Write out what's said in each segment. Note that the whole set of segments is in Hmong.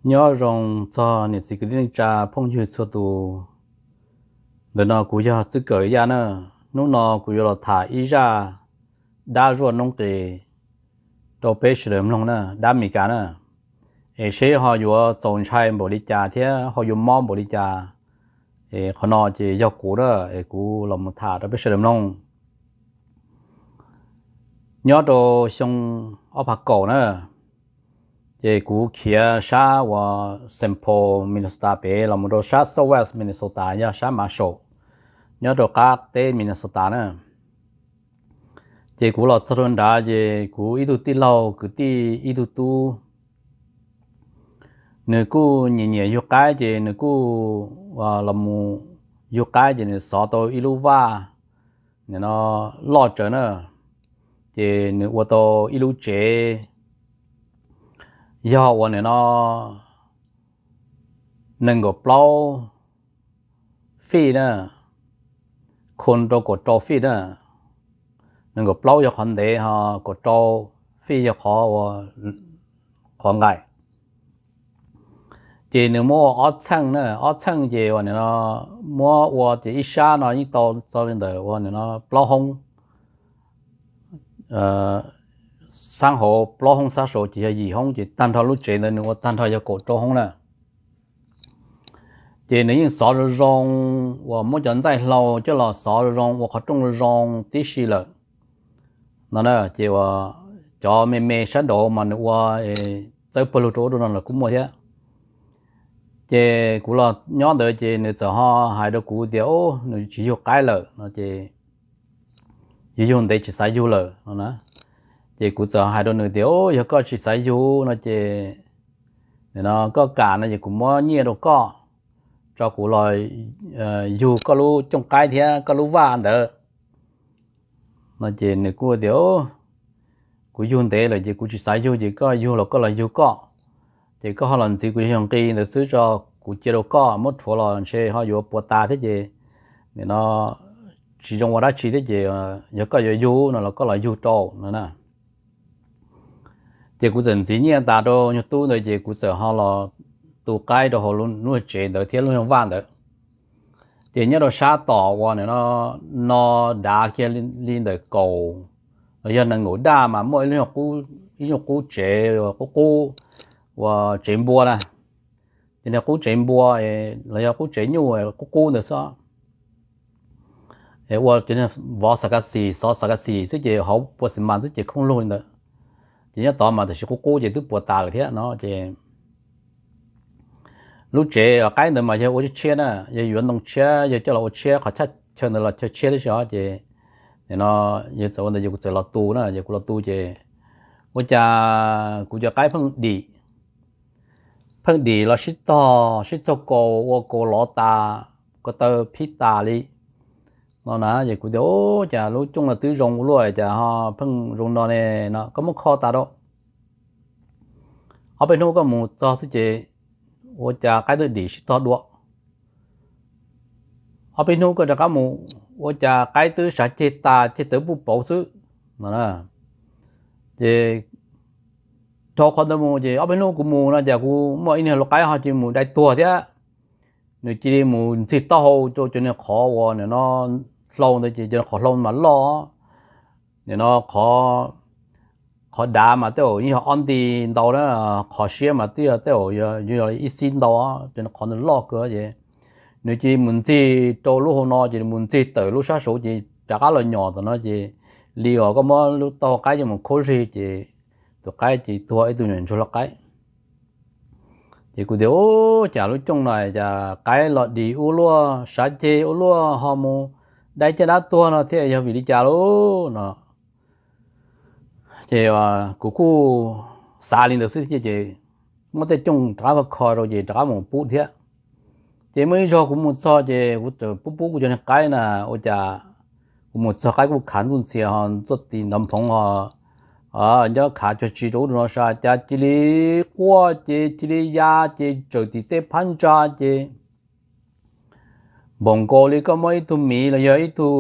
Nyob zoo txog niam txiv kwv tij neej tsa phooj ywg txhua tus. Ntawm no kuv yog Txwj Kawm Yaj na. Hnub no kuv yuav los tham ib zaj dab zuaj noob qes rau peb sawv daws mloog na, dab Meskas na. Es seb ho yuav txaus ntshai npaum li cas thiab ho yuav mob npaum li cas. Es qhov no ces yog kuv na, es kuv los mus tham rau peb sawv daws mloog. Nyob rau xyoo ob phav kaum na, ces kuv khiav sab uas Saint Paul, Minnesota pem los mus rau sab Southwest Minnesota, yog sab Marshall, nyob rau qab teb Minnesota na. Ces kuv los txog rau nrad ces kuv ib tug tij laug kwv tij ib tug tub, nws kuj nyiam nyiam yug qaib ces nws kuj los mus yug qaib ces nws xov tau ib lub vaj, nim no loj tsawv na, ces nws ua tau ib lub tsev, yog uas nim no nees nkaum plaub fij na, khu rau kaum rau fij na. Nees nkaum plaub yog qhov ntev ho kaum rau fij yog qhov, qhov nqaim. Ces nws muab ua ob txheej na, ob txheej ces uas nim no muab ua ces ib sab no yeej tau txog li ntawm uas nim no plaub hoob, xab hauv plaub hoob, xab saud ces yog yim hoob, ces tag nrho lub tsev ntawd nws ua tag nrho yog kaum rau hoob na. Ces nws yeej xov zoo zoo, uas muab cov ntxaij hlau coj los xov zoo zoo, ua qhov rooj zoo zoo tib si lawm no na. Ces uas cov me me sab nraud mas nws ua txawb pawg lug rau ub rau no los kuj muaj thiab. Ces kuv los nyob ntawd ces nws txawm ho hais rau kuv tias, Ub, nws tsis yug qaib lawm no ces, yug yug ntev tsis xav yug lawm no na. Ces kuv txawm hais rau nws tias, Ub, yog koj tsis xav yug no ces nim no koj kam no ces kuv muab nyiaj rau koj, tso kuv los yug koj lub cooj qaib thiab koj lub vaj ntawd no. Ces nws kuj tias, Kuv yug ntev lawm ces kuv tsis xav yug, ces koj yug los koj los yug koj, ces koj ho los ntxiv kuv yog nqi ntawd xwb, tso kuv cia rau koj, muab rhuav los ntshe ho yuav puas tas thiab ces nim no tsis zoo ua dab tsi thiab ces yog koj yuav yug no los koj los yug rau no na. Ces kuv txawm ntxiv nyiaj tas rau nyuag tub ntawd ces kuv txawm ho los tu qaib rau hauv lub tsev ntawd thiab lub nyuag vaj ntawd. Ces nyob rau sab tom uas nim no, no dav kiag li ntawm kaum los yog nees nkaum daj mas muaj ib lub nyuag qub tsev qub qub uas tsev npua na. Ces niag qub tsev npua los yog qub tsev nyuj qub qub ntawd xwb. Ua vov xav kas xis, xov xav kas xis xwb ces hauv pua xis mas xwb ces khooj lug li ntawd. Ces nyob tod mas tam sim qub qub ces twb puas tas lawm thiab no ces lub tsev qaib ntawd mas yog ua tshiab na, yog yuav ntoo tshiab, yog coj los ua tshiab, qhov chaw ntawd los chaw tshiab tib si os. Ces nim no yog txawm ua ntawd ces kuv txawm los tu na, ces kuv los tu ces ua cas kuv cov qaib pheej dim, pheej dim los sib tog sib txog kaus, ua kaus lov tas, ko taw phib tas li no na. Ces kuv tias, Ub, cas lub cooj no twb zoo ua luaj cas ho pheej zoo no ne no, koj muab kho tas rau. Ob peb hnub koj mus txog xwb ces ua cas qaib twb dim sib tog dua. Ob peb hnub koj rov qab mus ua cas qaib twb sav ceg tas, ceg tawv puj pauv xwb no. Ces dhau qhov ntawd mus ces ob peb hnub kuv mus no cas kuv muaj ib niag lau qaib ho cia li mus dai tuag thiab. Nws cia li mus ntxig taub hau rau cov niag qhov uas nim no hlau ntawd ces cov qhov hlau mas loj, nim no qhov dav mas tej zaum yeej yog ob nti ntau na, qhov siab mas twb yog tej zaum yog ib xib ntau, cov qhov ntawd loj kawg ces nws cia li mus ntxig rau lub hau no ces nws mus ntxig tawm lub sab saud ces rov qab los nyom tom no ces li uas koj muab lub taub hau qaib coj mus khaub zig ces tus qaib ces tuag ib tug nyuam ntsuag lau qaib. Ces kuv tias, Ub, cas lub cooj no cas qaib los dim ua luaj, sav ceg ua luaj, ho mus dai caj dab tuag no thiab yog vim li cas lauj no. Ces kuv kuj xav li ntawd xwb ces muab tej cooj rov qab kho kho rau ces rov qab mus pub thiab. Ces muaj ib zaug kuv mus txog ces kuv txawm pub pub kuv cov niag qaib na, ua cas kuv mus txog qaib kuj khav ntxuj ntxhias ho ntxuaj tis ntov nphoov ho nco khav cuag tsi rau ub rau no sa cas cia li quaj ces cia li ya ces tsawm tim tej phab ntsa ces npaum nkaus li koj muab ib tug miv los yog ib tug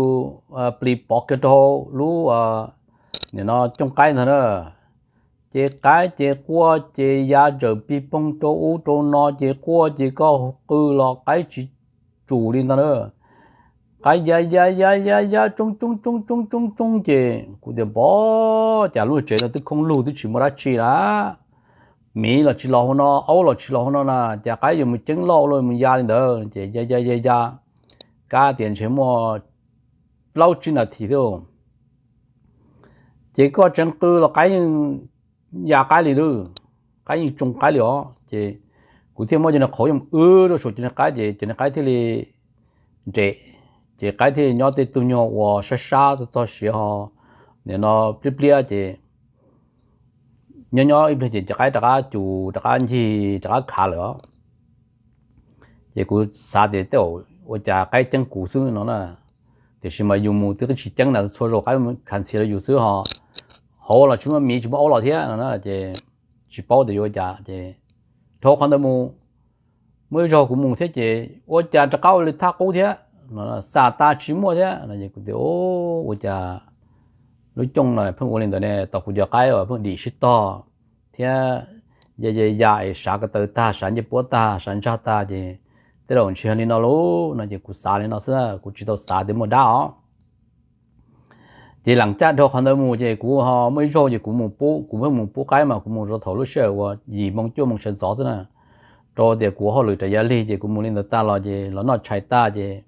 plis pov kiag rau lub, nim no cooj qaib ntag na. ces qaib ces quaj ces ya ntsaws pig poog rau ub rau no ces quaj ces koj qw los qaib tsis tsum li ntag na. Qaib ya ya ya ya ya tsoob tsoob tsoob tsoob tsoob tsoob ces kuv tias pov cas lub tsev no twb khoob lug twb tsis muaj dab tsi lawm, miv los tsis los hauv no, aub los tsis los hauv no na, cas qaib yuav mus ceeb loj ua luaj mus ya li ntawd ces ya ya ya ya, kab tias ntshe muaj plaub tsib nas this thiab. Ces koj tseev qw los qaib yeej ya qaib li lawm, qaib yeej tsoo qaib li os. Ces kuv thiaj muab cov niag qhauv yeej wb rau saum cov niag qaib ces cov niag qaib thiaj li nres, ces qaib thiaj li nyob tej tug nyuag uas sab sab txog txog siav ho nim no pliab pliab ces nyob nyob ib pliag ces cov qaib rov qab cus rov qab ncig rov qab khav lawm os. Ces kuv xav tias tej zaum ua cas qaib ceeb kuv xwb no na, tiam sis mas yus mus twb tsis ceeb na, txhua zaus qaib khav ntxhias rau yus xwb ho, hauv los tsis muaj miv tsis muaj aub los thiab no na, ces tsis paub tias yuav ua cas ces dhau qhov ntawd mus, muaj ib zaug kuv mus thiab ces ua cas rov qab ua li thaj qub thiab, xam tas tsis muaj thiab no ces kuv tias ua cas lub cooj no pheej ua li ntawd ne, tos kuv cov qaib uas pheej dim sib tog thiab ya ya ya es sav ko taw tag, sav ncej puab tag, sav ntsag tag ces tej zaum ntshe yog li no lauj no ces kuv xav li no xwb, kuv tsis tau xav tias muaj dab os. Ces lam caj dhau qhov ntawd mus ces kuv ho muaj ib zaug ces kuv mus pub, kuv pheej mus pub qaib mas kuv mus rau thaum lub sij hawm uas yim moo cuaj moo sawv ntxov xwb na, rau tias kuv hauj lwm rov yav lig ces kuv mus li ntawd tag los ces los noj tshais tag ces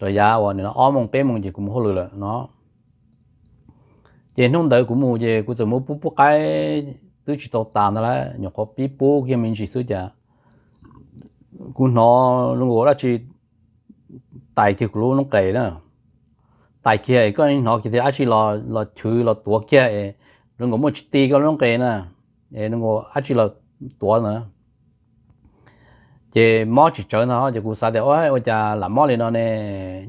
rov yav uas nim no ob moo peb moo ces kuv mus hauj lwm lawm no. Ces hnub ntawd kuv mus ces kuv txawm mus pub pub qaib twb tsis tau tas ntag lauj, nyuam qhuav pib pub kiag me ntsis xwb cas kuv hnov zoo nkaus dab tsi tais kiag kuv lub noob qes na. Tais kiag es koj hnov kiag tias dab tsi los chwv los tuav kiag es zoo nkaus muaj tsis ti koj lub noob qes na, es zoo nkaus dab tsi los tuav ntawd. Ces mob tsis tsawg ntag ces kuv xav tias ua cas lam mob li no ne,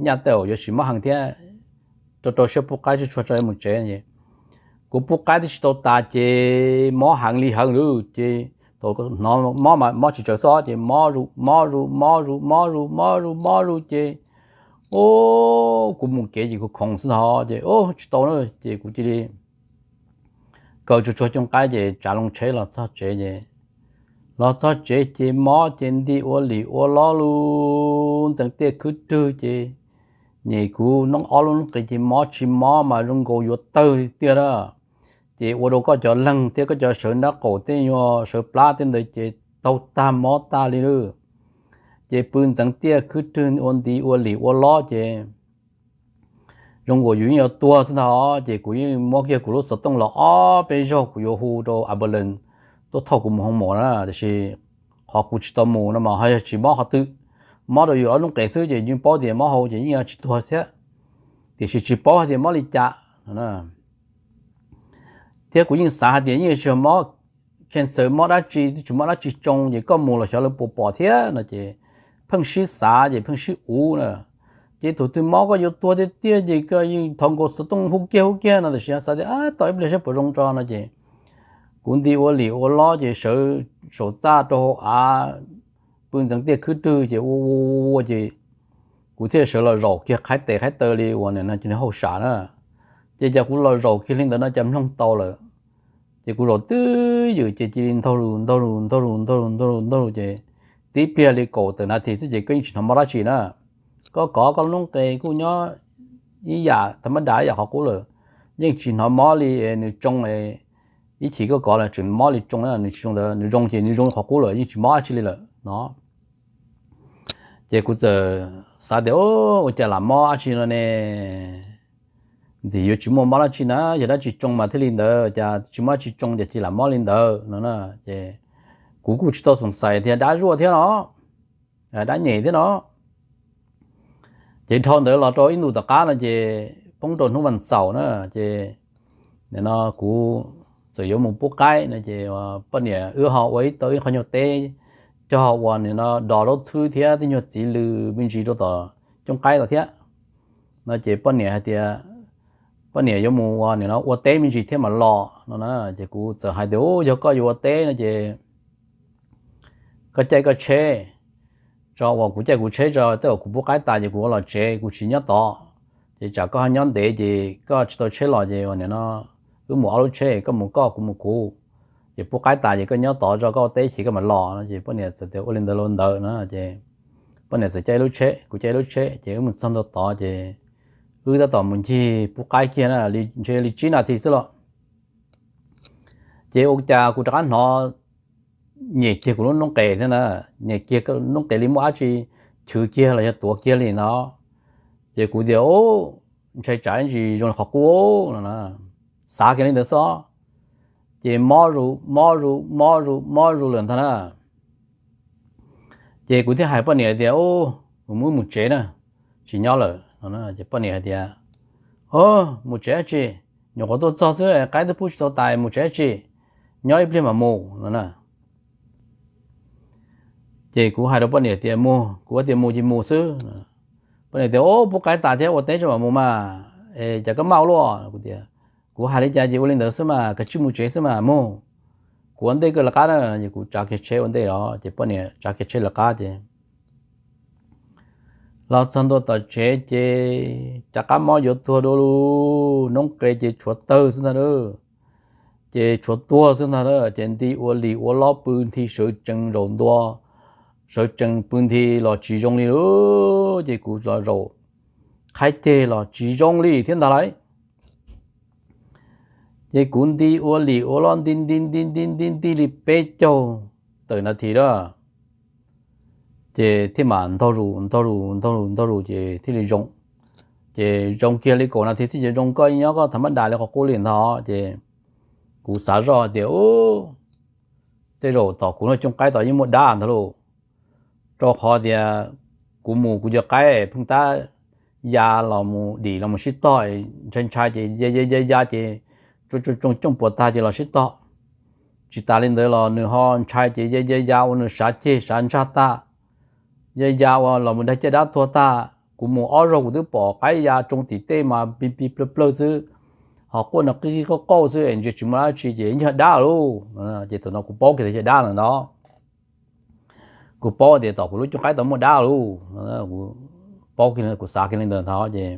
nyaj tej zaum yuav tsis mob heev thiab, rau rau siab pub qaib tsuag tsuag tso mus tsev es kuv pub qaib twb tsis tau tas ces mob heev li heev lawm ces thaum hnov mob mas mob tsis tsawg xwb ces mob zus mob zus mob zus mob zus mob zus mob zus ces kuv mus kev ces kuv khoov xwb ntag ces tsis tau na ces kuv cia li kaw tsuag tsuag cooj qaib ces tsav loo tsheb los txog tsev ces, los txog tsev ces mob ces nti ua lim ua lob lug ntxeev tiaj khwb rwg ces nyem kuv noob ob lub noob qes ces mob tsis mob mas zoo nkaus yuav tawg li tiag a. Ces ua rau koj cov leeg thiab koj cov sawv nrab qaum tej nyuag sawv plab tej ntawd ces taug tag mob tag li lawm. Ces pw ntxeev tiaj khwb rwg ua nti ua lim ua lob ces zoo nkaus yus yeej yuav tuag xwb ntag ces kuv yeej muab kiag kuv lub xov tooj los ob peb zaug kuv yuav hu rau ambulance tuaj thauj kuv mus hoo mom na, tiam sis qhov kuv tsis tau mus no mas ho yog tsis mob qhov twg, mob rau yus ob lub qes xwb ces yeej paub tias mob hauv ces yeej yuav tsis tuag thiab, tiam sis tsis paub hais tias mob li cas no. Thiab kuv yeej xav hais tias yeej tsis mob cancer mob dab tsi, twb tsis mob dab tsi tsoo ces koj mus los xyov lawv puas pom thiab no ces pheej sib xav ces pheej sib uv na. Ces thaum twg mob koj yuav tuag tiag tiag ces koj yeej thov nkaus xov tooj hu kiag hu kiag no tiam sis xav tias tau ib pliag saib puas zoo tso no ces kuv nti ua lim ua lob ces sawv saum txaj rau hauv av, pw ntxeev tiaj khwb rwg ces ua ua ua ces kuv thiaj sawv los zaum kiag qhaib tes qhaib taw li uas nim no ces nws hauj sam na. Ces cas kuv los zaum kiag li ntawd no cas mloog tau lawm. Ces kuv zaum twb ywm ces cia li ntaug lus ntaug lus ntaug lus ntaug lus ntaug lus ntaug lus ces tib pliag li kaum tawm nas this xwb ces koj yeej tsis hnov mob dab tsi na. Koj kov koj lub noob qes kuj nyob ib yam tha mab das ib yam qhov qub lawm, yeej tsis hnov mob li nws tsoo. Ib chim koj kov los tseem mob li tsoo na, nws tsis zoo ntawd, nws zoo ces nws zoo qhov qub lawm yeej tsis mob dab tsi li lawm no. Ces kuv txawm xav tias ua cas lam mob dab tsi no ne, ntxim yuav tsis muaj mob dab tsi na, yog dab tsi tsoo mas thiaj li ntawd, cas tsis mob dab tsi tsoo ces cia lam mob li ntawd no na. Ces kuv kuj tsis tau xoom xais tias dab zuaj thiab no, dab nyem thiab no. Ces dhau ntawd los rau ib ntus tom qab no ces poob rau hnub vas xaum na, ces nim no kuv txawm yuav mus pub qaib no ces poj niam wb ho ua ib tau ib qho nyuag teb cog uas nim no dos zaub txhwb thiab tej nyuag txiv lws me ntsis rau tom cooj qaib tod thiab no ces poj niam hais tias poj niam yuav mus ua nim no ua teb me ntsis thiab mam los no na. Ces kuv txawm hais tias u yog koj yuav ua teb no ces koj caij koj tsheb tso, uas kuv caij kuv tsheb tso, tej zaum kuv pub qaib tas ces kuv ua los tsev kuv tsis nyob tod, ces tsam koj nyob ntev ces koj tsis tau tsheb los ces ua nim no wb mus ob lub tsheb, koj mus koj kuv mus kuv. ces pub qaib tas ces koj nyob tod tso, koj ua teb ib chim koj mam los no. Ces poj niam txawm tias ua li ntawd los ntawd no. Ces poj niam txawm caij lub tsheb, kuv caij lub tsheb, ces wb mus txog ntua tod ces wb tab tom mus ncig pub qaib kiag na, ntshe li tsib nas this xwb los ces ua cas kuv rov qab hnov nyem kiag kuv lub noob qes thiab na, nyem kiag noob qes li muaj dab tsi chwv kiag los yog tuav kiag li no. Ces kuv tias, ntshai tsam ntsis zoo li qhov qub no, xav kiag li ntawd xwb. Ces mob zus mob zus mob zus mob zus lawm ntag na. Ces kuv thiaj hais poj niam tias, mus wb mus tsev na, tsis nyob lawm no. Ces poj niam hais tias, mus tsev dab tsi, nyuam qhuav tuaj txog xwb, qaib twb pub tsis tau tas, mus tsev dab tsi, nyob ib pliag mam mus no na. Ces kuv hais rau poj niam tias mus, kuv tias mus ces mus xwb. Poj niam tias, pub qaib tas thiab ua teb tso mam mus mas, es cas koj maj ua luaj. Kuv tias, kuv hais li cas ces ua li ntawd xwb mas, koj tsij mus tsev xwb mas, mus. Kuv ua ntej koj lawv qab na. Ces kuv tsav kiag tsheb ua ntej los, ces poj niam tsav kiag tsheb lawv qab ces los txog ntua tom tsev ces rov qab mob yuav tuag dua lug, noob qes ces tshuav tawg xwb ntag lauj, ces tshuav tuag xwb ntag lauj. Ces nti ua lis ua lob pw nthi sawv tsees zaum ntua, sawv tsees pw nthi los tsis zoo li lauj. Ces kuv zaum qhaib ceg los tsis zoo li thiab ntag lauj. Ces kuv nti ua lis ua lob nti nti nti nti nti nti li peb caug tawm nas this lawm, ces thiaj mam ntaug zus ntaug zus ntaug zus ntaug zus ces thiaj li zoo. Ces zoo kiag li kaum nas this xwb ces zoo, koj nyob koj tham mab das li qhov qub li ntag. Ces kuv xav zoj tias, tej zaum tom kuv lub cooj qaib tod yeej muaj dab ntag lauj, rau qhov tias kuv mus kuv cov qaib pheej tab ya los mus dim los mus sib tog, ntshai ntshai ces ya ya ya ya ces tsoom cooj puas tag ces los sib tog. Tsis tas li ntawd los nws ho ntshai ces ya ya ya ua nws sav ceg sav ntsag tag, ya ya ua los mus dag caj dab tuag tag. Kuv mus ob zaug kuv twb pom qaib ya tsoo tim tej mas plig plig plawg plawg xwb, ho quaj nrov qig qig qauj qauj xwb es ntsia tsis muaj dab tsi ces yog dab lauj. Ces thaum no kuv paub kiag tias yog dab lawm ntag. Kuv paub tias tom kuv lub cooj qaib tod muaj dab lauj. Kuv paub kiag, kuv xav kiag li ntawd ntag ces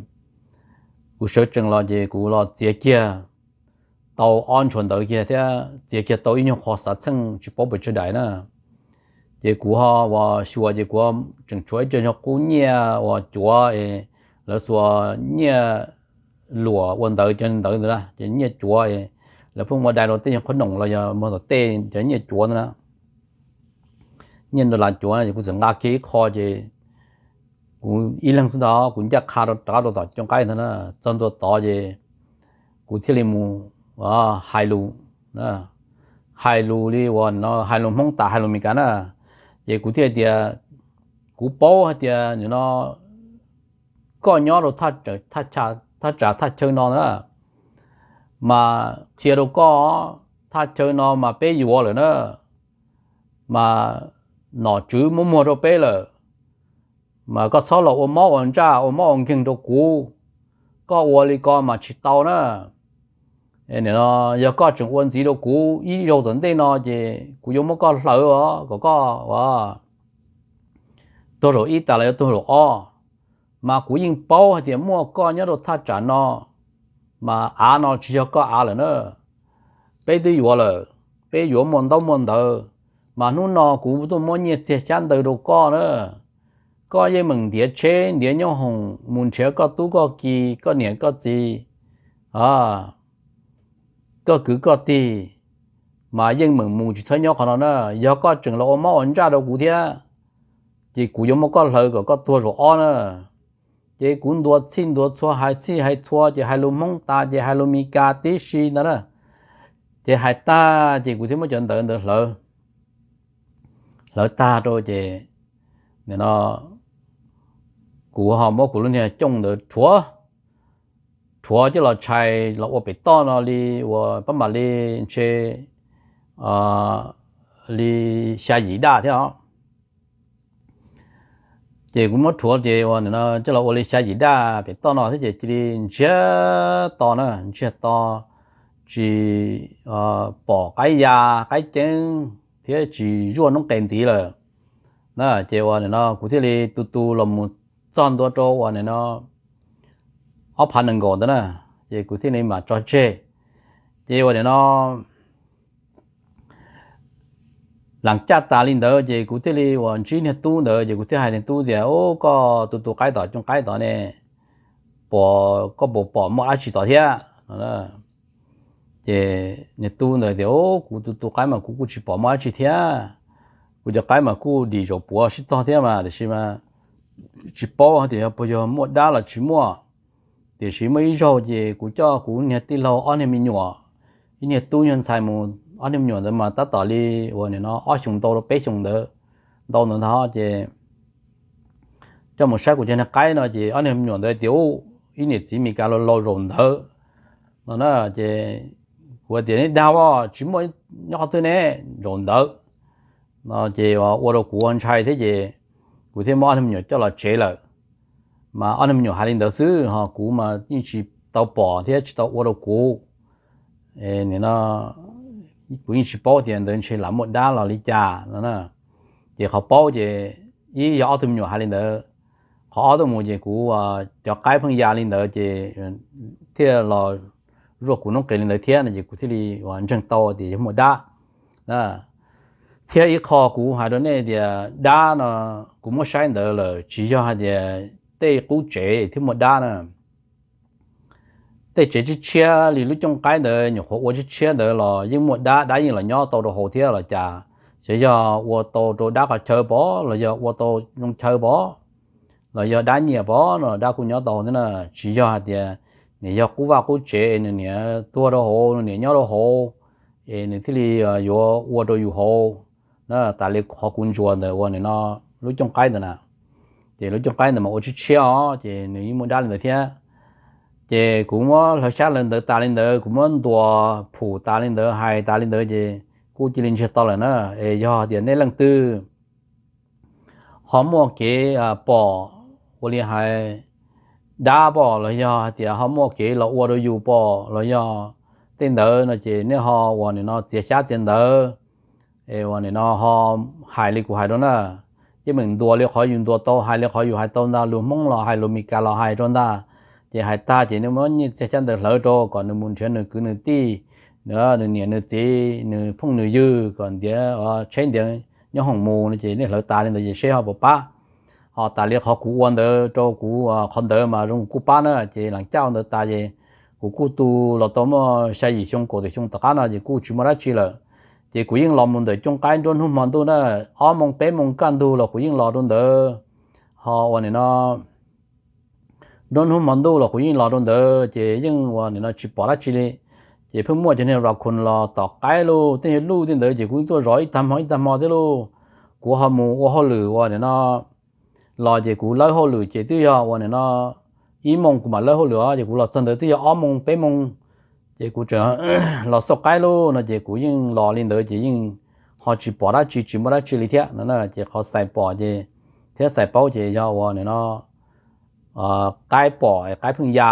kuv sawv tsees los ces kuv los txiav kiag tau ob ntshua ntawd kiag thiab txiav kiag tau ib nyuag qho xav txheej tsis paub pes tsawg daim na. Ces kuv ho ua xyuas ces kuv tseem tshuav ib co nyuag qub nyiaj uas cuav es lawv xuas nyiaj luam ua ntawv cov ntawd ntawd na, ces nyiaj cuav es lawv pheej ua dai rau tej nyuag qhob noom los yog muag tom tej cov nyiaj cuav ntawd na. Nyiaj dollar cuav na, ces kuv txawm nqa kiag ib qho ces kuv ib leeg xwb ntag, kuv ncaj qha rov qab rau tom cooj qaib ntag na. Txog ntua tod ces kuv thiaj li mus hais lus, hais lus li uas no hais lus Hmoob tas hais lus Meskas na. Ces kuv thiaj tias, kuv paub hais tias nim no koj nyob rau thaj tsam thaj chaw no na, mas qhia rau koj, thaj chaw no mas peb yuav lawm na, mas nom tswv muab muag rau peb lawm, mas koj txhob los ua mob ua ntsaj ua mob ua nkeeg rau kuv. Koj ua li ko mas tsis tau na. Nim no yog koj tseem ua ntxiv rau kuv ib zaug tom ntej no ces kuv yuav muab koj hlawv os, kom koj ua tuag zaum ib tas los yuav tuag zaum ob. Mas kuv yeej paub hais tias muaj koj nyob rau thaj tsam no, mas av no tsis yog koj av lawm na. Peb twb yuav lawm, peb yuav muaj ntaub muaj ntawv, mas hnub no kuv tuaj muab nyiaj txiag xyab ntawv rau koj na. Koj yeej meem ntiav tsheb ntiav nyoob hoom mus nrhiav koj tub koj ki, koj niam koj txiv, koj kwv koj tij, mas yeej meem mus tsis txhob nyob qhov no na. Yog koj tseem los ua mob ua ntsaj rau kuv thiab, ces kuv yuav muab koj hlawv kom koj tuag zaum ob na. Ces kuv ntuas txhij ntuas txhua hais txhij hais txhua ces hais lus Hmoob tas ces hais lus Meskas tib si ntag na. Ces hais tag ces kuv thiaj muab cov ntawv ntawd hlawv, hlawv tag rau ces nim no kuv ho muab kuv lub niag cooj ntawd rhuav, rhuav coj los tshais los ua pem toj no li uas pab mam li ntshe li xya yim daj thiab os. Ces kuv muab rhuav ces uas nim no coj los ua li xya yim daj pem toj no thiab ces cia li ntsiag to na, ntsiag to, tsis pom qaib ya qaib ceeb thiab tsis zuaj noob qes ntxiv lawm na. Ces uas nim no kuv thiaj li tu tu los mus txog ntua rau uas nim no ob phav nees nkaum ntawd na, ces kuv thiaj li mam tso tseg. Ces uas nim no Laas caj tas li ntawd ces kuv thiaj li uas ntsib niag tub ntawd ces kuv thiaj hais niag tub tias, Ub, koj tu tu qaib tom cooj qaib tod ne, pom, koj puas pom muaj dab tsi tod thiab? Ces niag tub ntawd tias, Ub, kuv tu tu qaib mas kuv kuj tsis pom muaj dab tsi thiab. Kuv cov qaib mas kuj dim zaum puav sib tog thiab mas, tiam sis mas tsis paub hais tias yog puas yog muaj dab los tsis muaj. Tiam sis muaj ib zaug ces kuv coj kuv niag tij laug ob niag me nyuam, ib niag tub niag ntxhais mus, ob niag me nyuam ntawd mas tab tom li uas nim no ob xyoos ntau rau peb xyoos ntawd, ntau ntawd ntag ces coj mus saib kuv cov niag qaib no ces ob niag me nyuam ntawd tias, Ub, ib niam txiv Meskas laus laus zaum ntawd no na. Ces kuv tias, Neb dag os, tsis muaj nyob qhov twg ne, zaum ntawd no ces ua rau kuv ntshai thiab ces kuv thiaj muab ob niag me nyuam coj los tsev lawm. Mas ob niag me nyuam hais li ntawd xwb ho kuv mas yeej tsis tau pom thiab tsis tau ua rau kuv. Nim no kuv yeej tsis paub tias ntawd ntshe lam muaj dab los li cas no na. Ces qhov paub ces ib yog ob tug me nyuam hais li ntawd, qhov ob tuaj mus ces kuv cov qaib pheej ya li ntawd ces thiaj los zuaj kuv noob qes li ntawd thiab no ces kuv thiaj li ntseeg tau tias yog muaj dab. Thiab ib qho kuv hais rau nej tias dab no kuv muab saib ntawd lawm tsis yog hais tias tej qub tsev thiab muaj dab na. Tej tsev tshiab tshiab li lub cooj qaib ntawd nyuam qhuav ua tshiab tshiab ntawd los yeej muaj dab, dab yeej los nyob tau rau hauv thiab los cas. Xyov yog ua tau rau dab qhov chaw pom los yog ua tau zoo chaw pom los yog dab nyiam pom no dab kuj nyob tau thiab na. Tsis yog hais tias nws yog qub vaj qub tsev nws niam tuag rau hauv, nws niam nyob rau hauv es nws thiaj li yuav ua rau yus hauv na. Tas li qhov kuv ntsuas ntawm uas nim no lub cooj qaib ntawd na, ces lub cooj qaib ntawd mas ua tshiab tshiab os ces nws yeej muaj dab li ntawd thiab. Ces kuv muab hlawv xyab hlawv ntawv tas li ntawd, kuv muab ntuas phum tas li ntawd, hais tas li ntawd ces kuj cia li ntsiag to lawm na. Es yog tias nej leej twg ho muaj kev pom ua li hais dab pom los yog hais tias ho muaj kev los ua rau yus pom los yog tej ntawd no ces nej ho uas nim no txiav xyab txiav ntawv es uas nim no ho hais li kuv hais rau na. Yeej meem ntuas li qhov yus ntuas tau, hais li qhov yus hais tau ntag, lus Hmoob los hais lus Meskas los hais rau ntag. Ces hais tag ces nej muab nyiaj txiag xyab ntawv hlawv rau kom nws mus nrhiav nws kwv nws tij, nws niam nws txiv, nws phooj nws ywg kom ntiav tsheb ntiav nyob hoom mus no ces nej hlawv tas li ntawd ces seb ho puas pab. Ho tas li qhov kuv ua ntawd rau kuv qhov ntawd mas zoo kuj pab na. Ces laas caj ntawd tas ces kuv kuj tu los tau muaj xya yim xyoo kaum tawm xyoo tom qab no ces kuj tsis muaj dab tsi lawm. Ces kuv yeej los mus ntawm cooj qaib nruab hnub hmo ntuj na, ob moos peb moos kaj ntug los kuv yeej los rau ntawd. Ho uas nim no nruab hnub hmo ntuj los kuv yeej los rau ntawd ces yeej uas nim no tsis pom dab tsi li. Ces pheej muaj cov niag raccoon los tom qaib lauj, tej niag luj tej ntawd ces kuv yeej tuaj zov ib tag hmo ib tag hmo thiab lauj. Kuv ho mus ua hauj lwm uas nim no los ces kuv lawb hauj lwm ces twb yog uas nim no ib moos kuv mam lawb hauj lwm os, ces kuv los txog ntawd twb yog ob moos peb moos. Ces kuv tseem los xauj qaib lauj no ces kuv yeej los li ntawd ces yeej ho tsis pom dab tsi tsis muaj dab tsi li thiab no na. Ces qhov xais pom ces thiab xais paub ces yog uas nim no qaib pom qaib pheej ya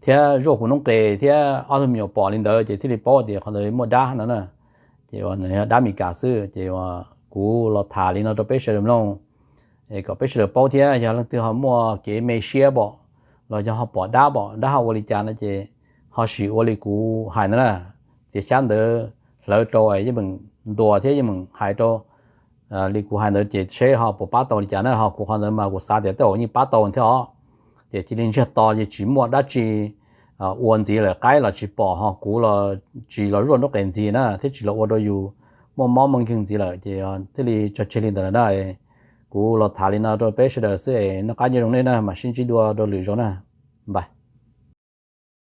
thiab zuaj kuv noob qes thiab ob tug me nyuam pom li ntawd ces thiaj li paub tias qhov ntawd muaj dab no na. Ces uas dab Meskas xwb ces uas kuv los tham li no rau peb sawv daws mloog es kom peb sawv daws paub thiab yog leej twg ho muaj kev me siab pom los yog ho pom dab pom dab ho ua li cas no ces ho sim ua li kuv hais ntawd na, txiav xyab ntawv hlawv rau es yeej meem ntuas thiab yeej meem hais rau li kuv hais ntawd ces seb ho puas pab tau li cas na. Ho kuv qhov ntawd mas kuv xav tias tej zaum yeej pab tau thiab os. Ces cia li ntsiag to ces tsis muaj dab tsi ua ntxiv lawm, qaib los tsis pom ho kuv los tsis los zuaj noob qes ntxiv na thiab tsis los ua rau yus muaj mob muaj nkeeg ntxiv lawm ces thiaj li tso tseg li ntawd lawm na. Kuv los tham li no rau peb sawv daws xwb es noj qab nyob zoo nej na, mam sib ntsib dua rau lwm zaus na. Npais.